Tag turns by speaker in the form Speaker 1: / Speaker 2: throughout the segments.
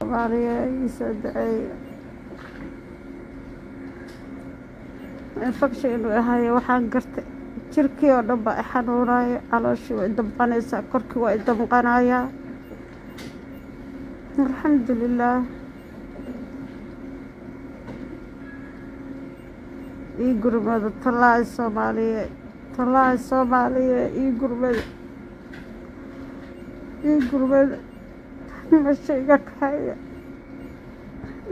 Speaker 1: Soomaaliya, iisoo duceeya. Infection inuu ahayo waxaan gartay, jirkii oo dhan baa i xanuunaya, calooshii waa i damqanaysaa, korkii waa i damqanayaa. Alxamdulilaah. Ii gurmada tallaahi Soomaaliya, tallaahi Soomaaliya, ii gurmada, ii gurmada, meesha iga kaxeeya,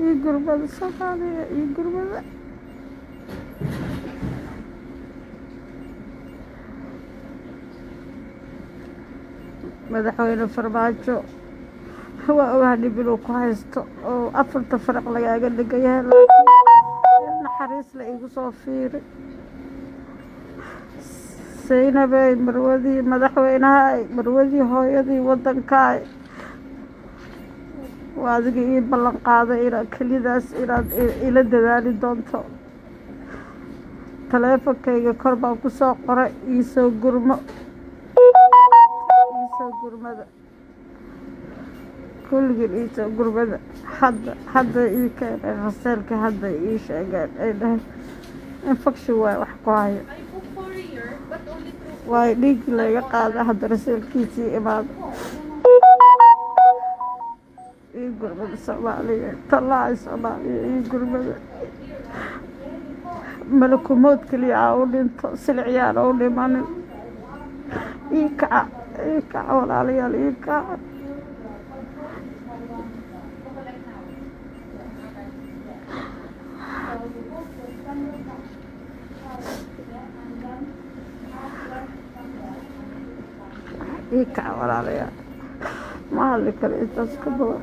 Speaker 1: ii gurmada Soomaaliya, ii gurmada. Madaxweyne Farmaajo, waa ogaha dhib inuu ku haysto oo afarta faraq lagaaga dhigan yahay, laakiin naxariis la igu soo fiiri. Saynabey, marwadii madaxweynahay, marwadii hooyadii waddankaay, waa adiga ii ballan qaaday inaad kelidaas inaad ila dadaali doonto. Taleefonkayga kor baan ku soo qoray, iisoo gurmo, iisoo gurmada kulligiin, iisoo gurmada. Hadda hadda ii keeneen raseelka, hadda ii sheegeen, ay dhaheen infection waay wax ku hayo.
Speaker 2: I booked for a year, but only through
Speaker 1: Waayo dhiiggii layga qaada hadda raseelkiisii imaado. Ii gurmada Soomaaliya, tallaahi Soomaaliya, ii gurmada. Malakumood keliya aa u dhinto, silicyaana u dhimanin. Ii kaca, ii kaca walaalayaal, ii kaca. Ii kaca walaalayaal, ma hadli karo intaas ka badan.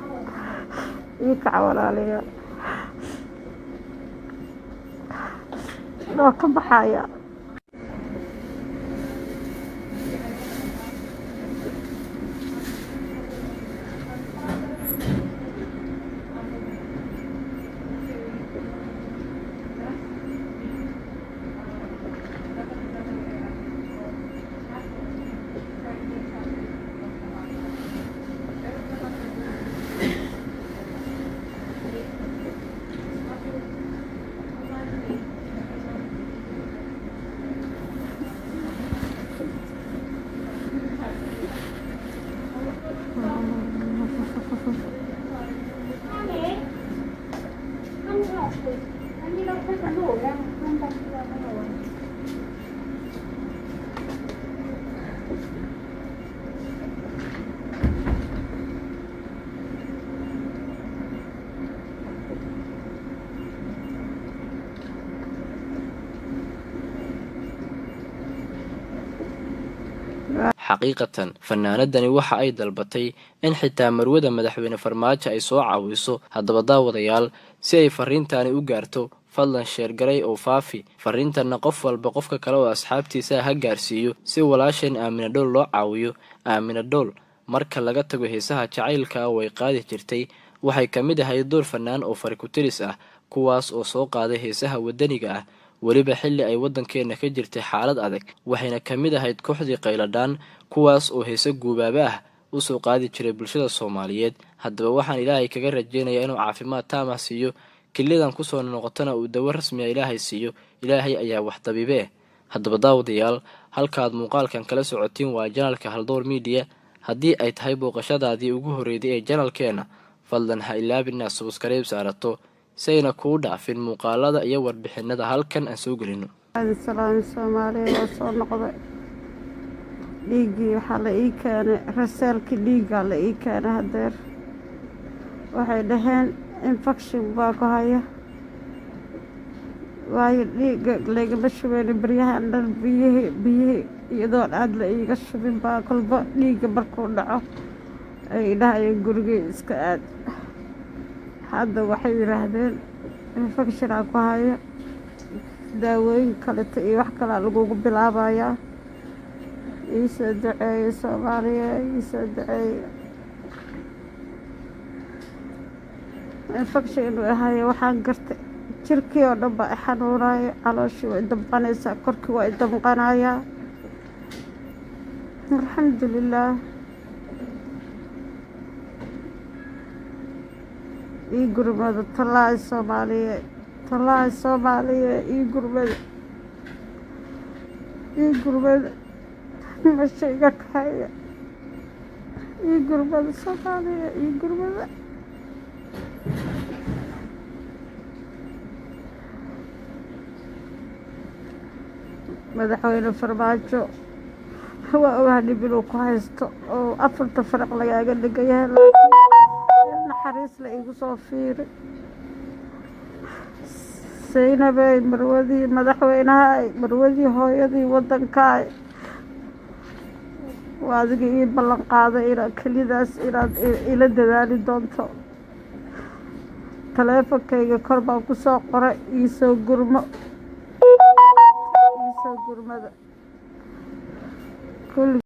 Speaker 1: Ii kaca walaalayaal, waa ka baxaya.
Speaker 3: Xaqiiqatan fanaanadani waxa ay dalbatay in xitaa marwada madaxweyne Farmaajo ay soo caawiso. Haddaba daawadayaal, si ay fariintaani u gaarto, fadlan sheergaray oo faafi fariintanna, qof walba qofka kale oo asxaabtiisa ha gaarsiiyo si walaasheen Aamina Dhool loo caawiyo. Aamina Dhool marka laga tago heesaha jacaylka ah way qaadi jirtay, waxay ka mid ahayd door fanaan oo farikutiris ah, kuwaas oo soo qaaday heesaha wadaniga ah, weliba xilli ay waddankeenna ka jirtay xaalad adag. Waxayna ka mid ahayd kooxdii Qayladhaan, kuwaas oo heese guubaaba ah usoo qaadi jiray bulshada Soomaaliyeed. Haddaba waxaan Ilaahay kaga rajeynayaa inuu caafimaad taam ah siiyo, keliyadan kusoo noqotana uu dawo rasmiya Ilaahay siiyo. Ilaahay ayaa wax dabiibe. Haddaba daawadayaal, halkaad muuqaalkan kala socotiin waa janalka Haldoor Media. Haddii ay tahay booqashadaadii ugu horreeyday ee janalkeenna, fadlan ha ilaabin inaad subscribe saarato si ayna kuu dhaafin muuqaalada iyo warbixinada halkan aan soo gelino.
Speaker 1: Salaam Soomaaliya, waa soo noqday. Dhiiggii waxaa la ii keenay, raseelkii dhiiggaa la ii keenay hadeer. Waxay dhaheen infection baa ku haya, waayo dhiigga laygama shubeynin baryahan dhan. Biyihii biyihii iyadoon aada la iiga shubin baa kolba dhiigga markuu dhaco ay dhahayeen gurigii iska aad. Hadda waxay yidhaahdeen infectionaa ku haya, daawooyin kaleto iyo wax kalea lagugu bilaabayaa. Iisoo duceeya Soomaaliya, iisoo duceeya. Infection inuu ahayo waxaan gartay, jirkii oo dhan baa i xanuunaya, calooshii waa i damqanaysaa, korkii waa i damqanayaa. Alxamdulilaah. Ii gurmada tallaahi Soomaaliye, tallaahi Soomaaliye, ii gurmada, ii gurmada, dhimasho iga kaxeeya. Ii gurmada Soomaaliya, ii gurmada. Madaxweyne Farmaajo, waa ogaha dhib inuu ku haysto oo afarta faraq lagaaga dhigan yahay, laakiin naxariis la igu soo fiiri. Saynabey, marwadii madaxweynahay, marwadii hooyadii waddankaay, waa adiga ii ballan qaaday inaad kelidaas inaad ila dadaali doonto. Taleefonkayga kor baan kusoo qoray. Iisoo gurmo, iisoo gurmada kulli.